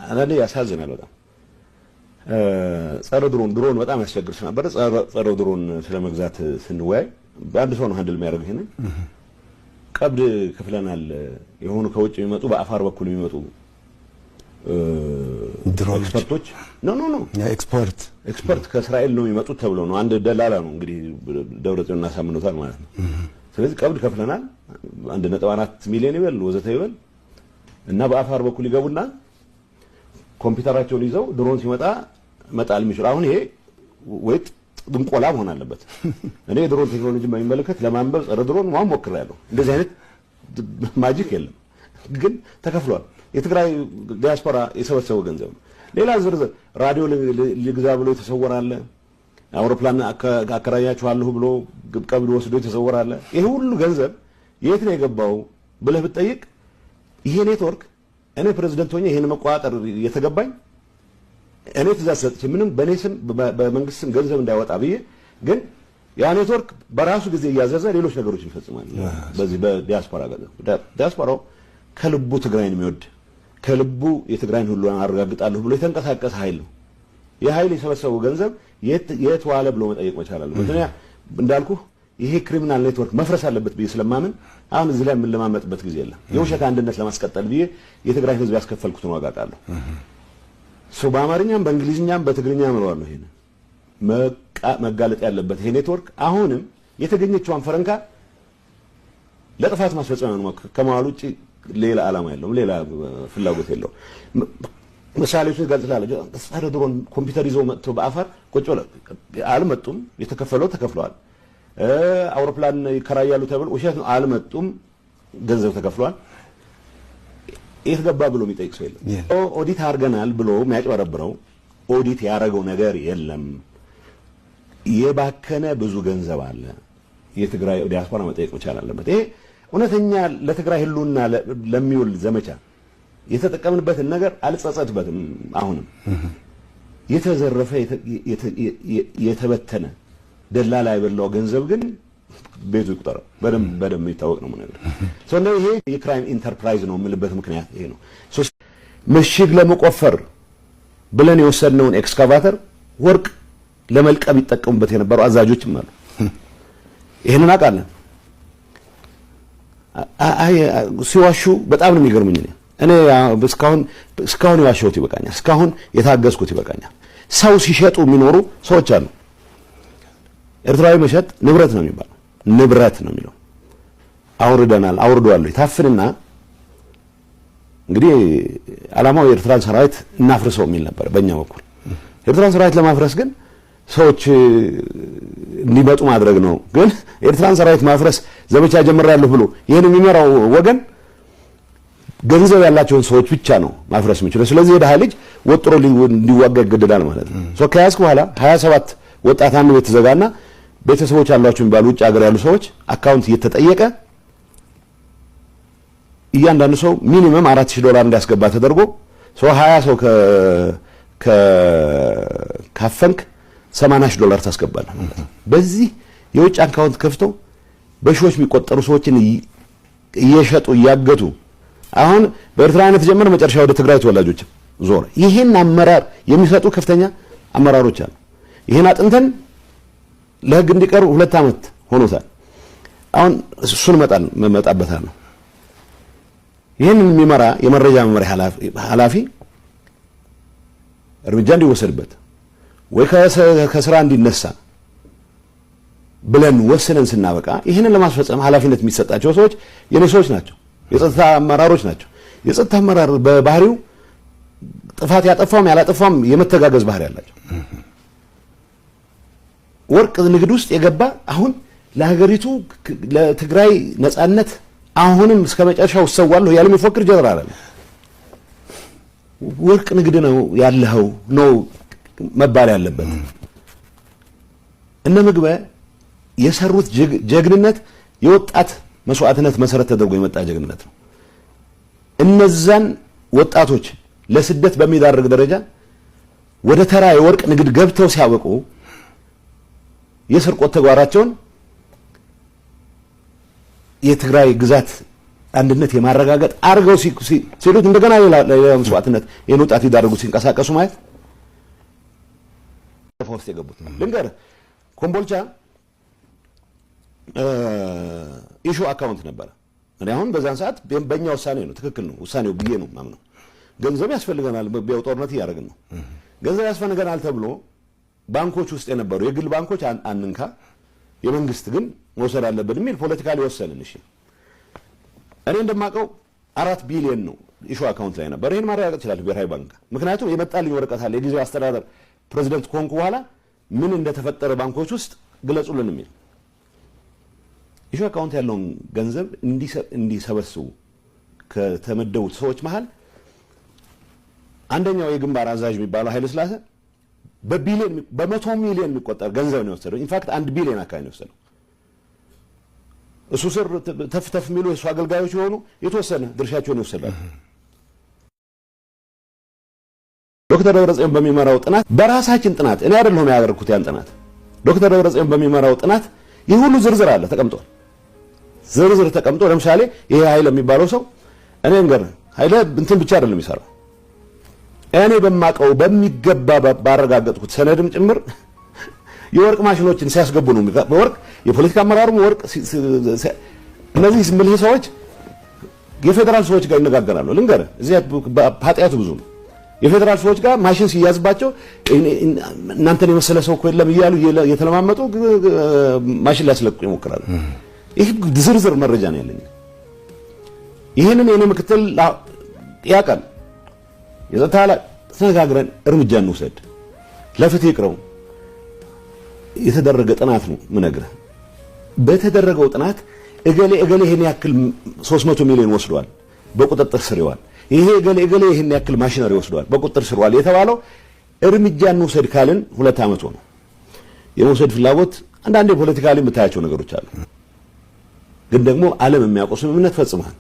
አንዳንዴ ያሳዝናል በጣም። ጸረ ድሮን፣ ድሮን በጣም ያስቸግር ስለነበረ ጸረ ድሮን ስለመግዛት ስንወያይ በአንድ ሰው ነው handle የሚያደርግ። ይሄንን ቀብድ ከፍለናል። የሆኑ ከውጭ የሚመጡ፣ በአፋር በኩል የሚመጡ expert ኦች፣ no, no, no። ኤክስፐርት። Expert ከእስራኤል ነው የሚመጡት ተብሎ ነው። አንድ ደላላ ነው እንግዲህ፣ ደብረጽዮን እናሳምኖታል ማለት ነው። ስለዚህ ቀብድ ከፍለናል፣ 1.4 ሚሊዮን ይበል ወዘተ ይበል እና በአፋር በኩል ይገቡና ኮምፒውተራቸውን ይዘው ድሮን ሲመጣ መጣል የሚችሉ። አሁን ይሄ ወይ ጥንቆላ መሆን አለበት። እኔ የድሮን ቴክኖሎጂ በሚመለከት ለማንበብ፣ ጸረ ድሮን ማን ሞክሬያለሁ። እንደዚህ አይነት magic የለም፣ ግን ተከፍሏል። የትግራይ ዲያስፖራ የሰበሰበው ገንዘብ ነው። ሌላ ዝርዝር ራዲዮ ልግዛ ብሎ የተሰወረ አለ። አውሮፕላን አከራያችኋለሁ ብሎ ቀብድ ወስዶ የተሰወረ አለ። ይሄ ሁሉ ገንዘብ የት ነው የገባው ብለህ ብትጠይቅ ይሄ ኔትወርክ እኔ ፕሬዝደንት ሆኜ ይሄን መቆጣጠር የተገባኝ፣ እኔ ትእዛዝ ሰጥቼ ምንም በእኔ ስም በመንግስት ስም ገንዘብ እንዳይወጣ ብዬ፣ ግን ያ ኔትወርክ በራሱ ጊዜ እያዘዘ ሌሎች ነገሮች ይፈጽማል። በዚህ በዲያስፖራ ገንዘብ ዲያስፖራው ከልቡ ትግራይን የሚወድ፣ ከልቡ የትግራይን ሁሉ አረጋግጣለሁ ብሎ የተንቀሳቀሰ ኃይል ነው። ይህ ኃይል የሰበሰበው ገንዘብ የት ዋለ ብሎ መጠየቅ መቻል አለበት። እኔ እንዳልኩህ ይሄ criminal network መፍረስ አለበት ብዬ ስለማምን አሁን እዚህ ላይ የምንለማመጥበት ጊዜ የለም። የውሸት አንድነት ለማስቀጠል ብዬ የትግራይ ህዝብ ያስከፈልኩትን ዋጋ አውቃለሁ። So በአማርኛም በእንግሊዝኛም በትግርኛም እለዋለሁ። ይሄን መጋለጥ ያለበት ይሄ ኔትወርክ አሁንም የተገኘችዋን ፈረንካ ለጥፋት ማስፈጸሚያ ነው ከመዋል ውጭ ሌላ ዓላማ የለውም፣ ሌላ ፍላጎት የለውም። ምሳሌዎች ገልጽላለሁ። ጸረ ድሮን ኮምፒውተር ይዘው መጥተው በአፋር ቁጭ ብለው አልመጡም። የተከፈለው ተከፍለዋል። አውሮፕላን ይከራያሉ ተብሎ ውሸት ነው፣ አልመጡም። ገንዘብ ተከፍሏል። የት ገባ ብሎ የሚጠይቅ ሰው የለም። ኦዲት አድርገናል ብሎ የሚያጭበረብረው ኦዲት ያደረገው ነገር የለም። የባከነ ብዙ ገንዘብ አለ። የትግራይ ዲያስፖራ መጠየቅ መቻል አለበት። ይሄ እውነተኛ ለትግራይ ህልውና ለሚውል ዘመቻ የተጠቀምንበትን ነገር አልጸጸትበትም። አሁንም የተዘረፈ፣ የተበተነ፣ ደላላ የበላው ገንዘብ ግን ቤቱ ይቁጠረው። በደንብ በደንብ የሚታወቅ ነው ነገር። ይሄ የ crime enterprise ነው የምልበት ምክንያት ይሄ ነው። ምሽግ ለመቆፈር ብለን የወሰድነውን ኤክስካቫተር ወርቅ ለመልቀም ይጠቀሙበት የነበሩ አዛዦችም አሉ። ይህንን አውቃለን። ሲዋሹ በጣም ነው የሚገርሙኝ። እኔ እስካሁን የዋሸሁት ይበቃኛል። እስካሁን የታገዝኩት ይበቃኛል። ሰው ሲሸጡ የሚኖሩ ሰዎች አሉ። ኤርትራዊ መሸጥ ንብረት ነው የሚባለው፣ ንብረት ነው የሚለው። አውርደናል፣ አውርደዋለሁ። ታፍንና እንግዲህ ዓላማው የኤርትራን ሰራዊት እናፍርሰው የሚል ነበር በእኛ በኩል። ኤርትራን ሰራዊት ለማፍረስ ግን ሰዎች እንዲመጡ ማድረግ ነው። ግን ኤርትራን ሰራዊት ማፍረስ ዘመቻ ጀምሬያለሁ ብሎ ይህን የሚመራው ወገን ገንዘብ ያላቸውን ሰዎች ብቻ ነው ማፍረስ የሚችለው። ስለዚህ የድሃ ልጅ ወጥሮ እንዲዋጋ ይገደዳል ማለት ነው። So ከያዝክ በኋላ 27 ወጣት አንድ ቤት ተዘጋና ቤተሰቦች ያሏቸው የሚባሉ ውጭ ሀገር ያሉ ሰዎች account እየተጠየቀ እያንዳንዱ ሰው minimum $4,000 እንዲያስገባ ተደርጎ ሰው 20 ሰው ካፈንክ $80,000 ታስገባለህ ማለት ነው። በዚህ የውጭ account ከፍተው በሺዎች የሚቆጠሩ ሰዎችን እየሸጡ፣ እያገቱ አሁን በኤርትራ የተጀመረ መጨረሻ ወደ ትግራይ ተወላጆች ዞረ። ይህን አመራር የሚሰጡ ከፍተኛ አመራሮች አሉ። ይህን አጥንተን ለህግ እንዲቀርብ 2 ዓመት ሆኖታል። አሁን እሱን እመጣበታለሁ። ይህን የሚመራ የመረጃ መመሪያ ኃላፊ እርምጃ እንዲወሰድበት ወይ ከስራ እንዲነሳ ብለን ወስነን ስናበቃ ይህንን ለማስፈጸም ኃላፊነት የሚሰጣቸው ሰዎች የኔ ሰዎች ናቸው፣ የጸጥታ አመራሮች ናቸው። የጸጥታ አመራር በባህሪው ጥፋት ያጠፋም ያላጠፋም የመተጋገዝ ባህሪ ያላቸው፣ ወርቅ ንግድ ውስጥ የገባ፣ አሁን ለሀገሪቱ ለትግራይ ነጻነት አሁንም እስከ መጨረሻው እሰዋለሁ ያለ የሚፎክር ጀነራል አለ። ወርቅ ንግድ ነው ያለኸው ነው መባል ያለበት። እነ ምግበ የሰሩት ጀግንነት የወጣት መስዋዕትነት መሰረት ተደርጎ የመጣ ጀግንነት ነው። እነዛን ወጣቶች ለስደት በሚዳርግ ደረጃ ወደ ተራ የወርቅ ንግድ ገብተው ሲያበቁ የስርቆት ተግባራቸውን የትግራይ ግዛት አንድነት የማረጋገጥ አድርገው ሲሉት እንደገና ሌላ መስዋዕትነት ይህን ወጣት ሊዳርጉ ሲንቀሳቀሱ ማየት ውስጥ የገቡት ልንገርህ፣ ኮምቦልቻ issue account ነበረ። እኔ አሁን በዛን ሰዓት በእኛ ውሳኔ ነው፣ ትክክል ነው ውሳኔው ብዬ ነው ማምነው። ገንዘብ ያስፈልገናል፣ ያው ጦርነት እያደረግን ነው። ገንዘብ ያስፈልገናል ተብሎ ባንኮች ውስጥ የነበሩ የግል ባንኮች አንንካ፣ የመንግስት ግን መውሰድ አለብን የሚል ፖለቲካ ሊወሰንን። እሺ፣ እኔ እንደማውቀው 4 ቢሊዮን ነው issue account ላይ ነበር። ይህን ማረጋገጥ ይችላል ብሔራዊ ባንክ። ምክንያቱም የመጣልኝ ወረቀት አለ። የጊዜያዊ አስተዳደር ፕሬዚደንት ከሆንኩ በኋላ ምን እንደተፈጠረ ባንኮች ውስጥ ግለጹልን የሚል። Issue account ያለውን ገንዘብ እንዲሰበስቡ ከተመደቡት ሰዎች መሀል አንደኛው የግንባር አዛዥ የሚባለው ኃይለ ሥላሴ በቢሊዮን፣ በ100 ሚሊዮን የሚቆጠር ገንዘብ ነው የወሰደው። In fact 1 ቢሊዮን አካባቢ ነው የወሰደው። እሱ ስር ተፍ ተፍ የሚሉ የእሱ አገልጋዮች የሆኑ የተወሰነ ድርሻቸውን ይወሰዳሉ። ዶክተር ደብረጽዮን በሚመራው ጥናት፣ በራሳችን ጥናት፣ እኔ አይደለሁም ያደረግኩት ያን ጥናት፣ ዶክተር ደብረጽዮን በሚመራው ጥናት ይህ ሁሉ ዝርዝር አለ ተቀምጧል። ዝርዝር ተቀምጦ ለምሳሌ ይሄ ኃይለ የሚባለው ሰው፣ እኔ እንገር ኃይለ እንትን ብቻ አይደለም የሚሰራው። እኔ በማቀው በሚገባ ባረጋገጥኩት ሰነድም ጭምር የወርቅ ማሽኖችን ሲያስገቡ ነው። በወርቅ የፖለቲካ አመራሩም ወርቅ፣ እነዚህ ምልህ ሰዎች የፌዴራል ሰዎች ጋር ይነጋገራሉ። ልንገርህ፣ እዚህ ኃጢአቱ ብዙ ነው። የፌዴራል ሰዎች ጋር ማሽን ሲያዝባቸው እናንተን የመሰለ ሰው እኮ የለም እያሉ እየተለማመጡ ማሽን ሊያስለቅቁ ይሞክራሉ። ይህ ዝርዝር መረጃ ነው ያለኝ። ይህንን የኔ ምክትል ያውቃል። የጸጥታ ኃላፊ ተነጋግረን እርምጃ እንውሰድ፣ ለፍትህ ይቅረቡ። የተደረገ ጥናት ነው ምነግርህ። በተደረገው ጥናት እገሌ እገሌ ይሄን ያክል 300 ሚሊዮን ወስዷል፣ በቁጥጥር ስር ይዋል። ይሄ እገሌ እገሌ ይሄን ያክል ማሽነሪ ወስዷል፣ በቁጥጥር ስር ይዋል የተባለው እርምጃ እንውሰድ ካልን 2 ዓመት ሆነው። የመውሰድ ፍላጎት አንዳንዴ politically የምታያቸው ነገሮች አሉ። ግን ደግሞ ዓለም የሚያውቀው ስምምነት ፈጽመሃል።